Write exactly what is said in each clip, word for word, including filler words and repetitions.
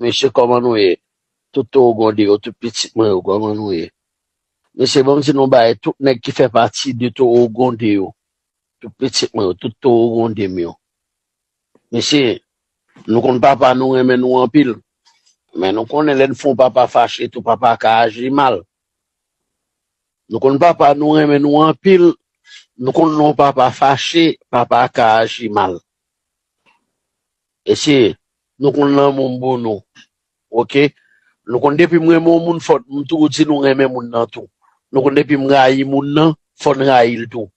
Mesye, kòman nou ye? Tout Towo Gwonde yo, tout pitit mwen yo, kòman nou ye? Mesye, ban m di nou bagay, tout nèg ki fè pati de Towo Gwonde yo, tout pitit mwen yo, tout Towo Gwonde m yo. Mesye, nou konn papa nou renmen nou anpil. Men nou konnen lè n fè yon papa fache tou, papa ka aji mal. Nou konn papa nou renmen nou anpil. Nou konn lè yon papa fache, papa ka aji mal. Mesye, nou konn lanmou m pou nou. Oke? Nou konn depi m renmen yon moun, fò m toujou di nou renmen moun nan tou. Nou konn depi m rayi moun nan, fò n rayi l tou.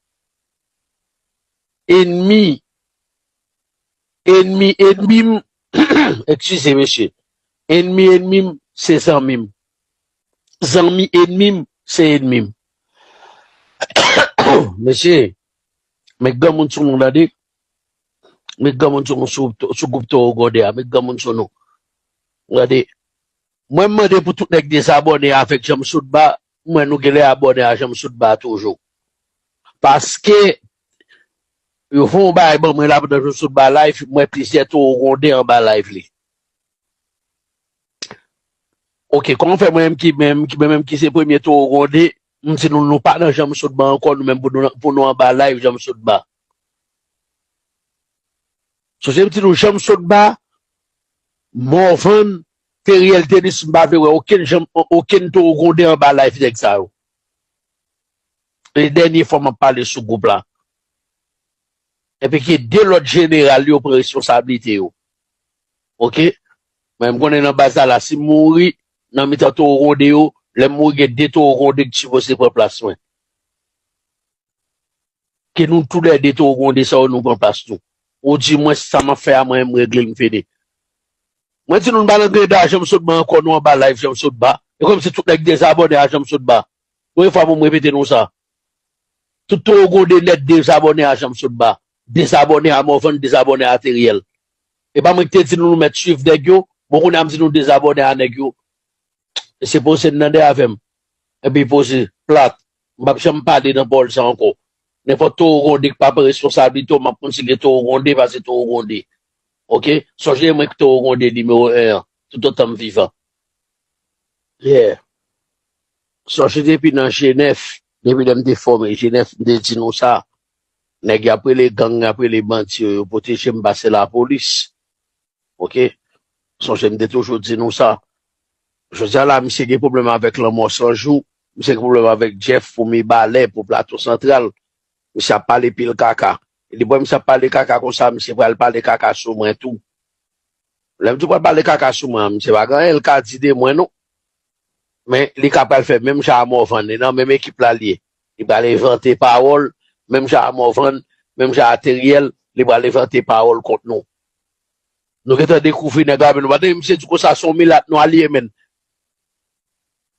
Ennmi, ennmi, ennmi m, eskize, mesye. Ennmi, ennmi m, se zanmi m. Zanmi, ennmi m, se ennmi m. Mesye, met granmoun sou nou, tande. Met granmoun sou nou, sou, sou gwoup Towo Gwonde a. Met granmoun sou nou. Tande. Mwen, m mande pou tout nèg dezabòne avèk Janm Soutba. Mwen, nou genlè abòne a Janm Soutba toujou. Paske yo fè yon bagay ban mwen la pandan Janm Soutba live, mwen plizyè Towo Gwonde anba live li. Oke, kòman fè mwen menm ki, menm ki, mwen menm ki se premye Towo Gwonde, m di nou, nou pa nan Janm Soutba ankò, nou menm pou nou, pou nou anba live Janm Soutba. Sonje m di nou, Janm Soutba, Morvan, Teriel Denis, m pa vle wè okenn Janm, okenn Towo Gwonde anba live nèg sa yo. E dènye fwa m ap pale sou gwoup la. Epi ke de lòt jeneral yo pran responsablite yo. Oke? Men m konnen nan baz la, la, si m mouri, nan mitan Towo Gwonde yo, lè m mouri, gen de Towo Gwonde ki sipoze pran plas mwen. Ke nou toulède Towo Gwonde sa yo, nou pran plas nou. Ou di mwen sa m ap fè a, mwen, m regle l, m fini. Mwen di nou, n pa nan greda Janm Soutba ankò, nou anba live Janm Soutba. E kòmsi tout nèg dezabòne a Janm Soutba. Premye fwa pou m repete nou sa. Tout Towo Gwonde nèt dezabòne a Janm Soutba. Dezabòne a Morvan, dezabòne a Teriel. E pa mwen ki te di nou, nou mèt swiv nèg yo. Bon, kounye a m di nou dezabòne a nèg yo. E se poze n tande avè m. Epi poze, plat. M p ap janm pale nan pawòl sa ankò. Nenpòt Towo Gwonde ki pa pran responsablite w, m ap kontinye Towo Gwonde, pase Towo Gwonde. Oke? Sonje mwen ki Towo Gwonde nimewo en an, toutotan m vivan. Yeah. Sonje depi nan G nèf, depi lè m te fòme G nèf, m te di nou sa. Nèg y ap rele gang, y ap rele bandi yo, yo pwoteje m pase lapolis. Oke? Sonje m te toujou di nou sa. Jodi a la, misye gen pwoblèm avèk Lanmò San Jou, misye gen pwoblèm avèk Jeff pou Mibalè, pou Plato Santral. Misye ap pale pil kaka. E depi misye ap pale kaka konsa, misye pral pale kaka sou mwen tou. Lè m di w pral pale kaka sou mwen an, misye pa gen anyen l ka di de mwen non. Men li ka pral fè menm jan a Morvan, li nan menm ekip la l ye. Li pral envante pawòl, menm jan a Morvan, menm jan a Teriel, li pral envante pawòl kont nou. Nou gentan dekouvri nèg la, men nou pa tande misye di konsa se yon milat nwa li ye, menn.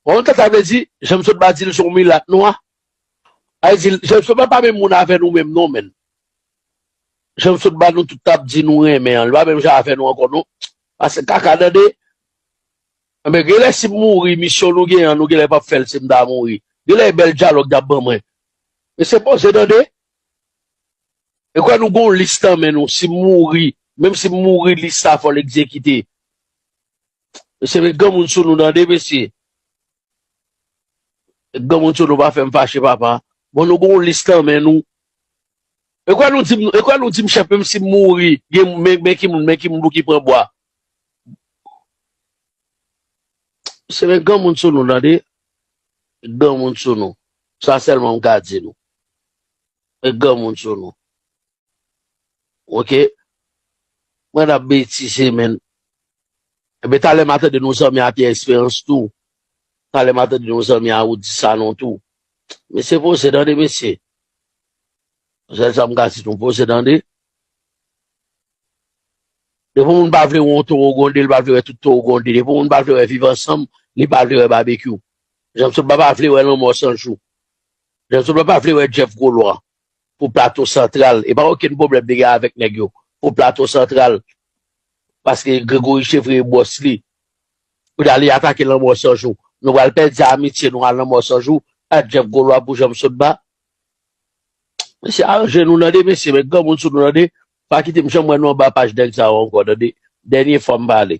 Ou konn sa sa vle di? Janm Soutba di l se yon milat nwa. Sa vle di, Janm Soutba pa menm moun avè nou menm non, menn. Janm Soutba nou tout t ap di nou renmen an, li pa menm jan avè nou ankò non. Pase kaka tande. Enben, genlè si m mouri, misyon nou gen an, nou genlè p ap fè l si m ta mouri. Genlè e bèl dyalòg y ap ban mwen. Men se poze tande. E kwè nou gen yon lis nan men nou, si m mouri, menm si m mouri, lis sa fò l egzekite. Mesye, met granmoun sou nou tande, mesye. Met granmoun sou nou, pa fè m fache, papa. Bon, nou gen yon lis nan men nou. E kwè nou di m, e kwè nou di m chèf, menm si m mouri, gen, men, men ki moun, men ki moun pou ki pran bwa. Se met granmoun sou nou, tande. Met granmoun sou nou. Sa sèlman m ka di nou. Met granmoun sou nou. Oke? Mwen ap betize, menn. Enben, talè m a tande nou zanmi a Pierre Espérance tou. Talè m a tande nou zanmi a Roudy Sanon tou. Mesye, poze tande, mesye. Sèl sa m ka di nou, poze tande. Depi yon moun pa vle wè yon towo gwonde, li pa vle wè tout towo gwonde. Depi yon moun pa vle wè Viv Ansanm, li pa vle wè Babekyou. Janm Soutba pa vle wè Lanmò San Jou. Janm Soutba pa vle wè Jeff Golwa pou Plato Santral. E pa okenn pwoblèm li gen avèk nèg yo. Pou Plato Santral. Paske Gregory Chevrier bòs li. Kounye a li atake Lanmò San Jou. Nou pral pèdi amitye nou a Lanmò San Jou ak Jeff Golwa pou Janm Soutba. Mesye, aranje nou tande, mesye, met granmoun sou nou tande. Pa kite m janm wè nou anba paj nèg sa yo ankò tande. Dènye fwa m pale.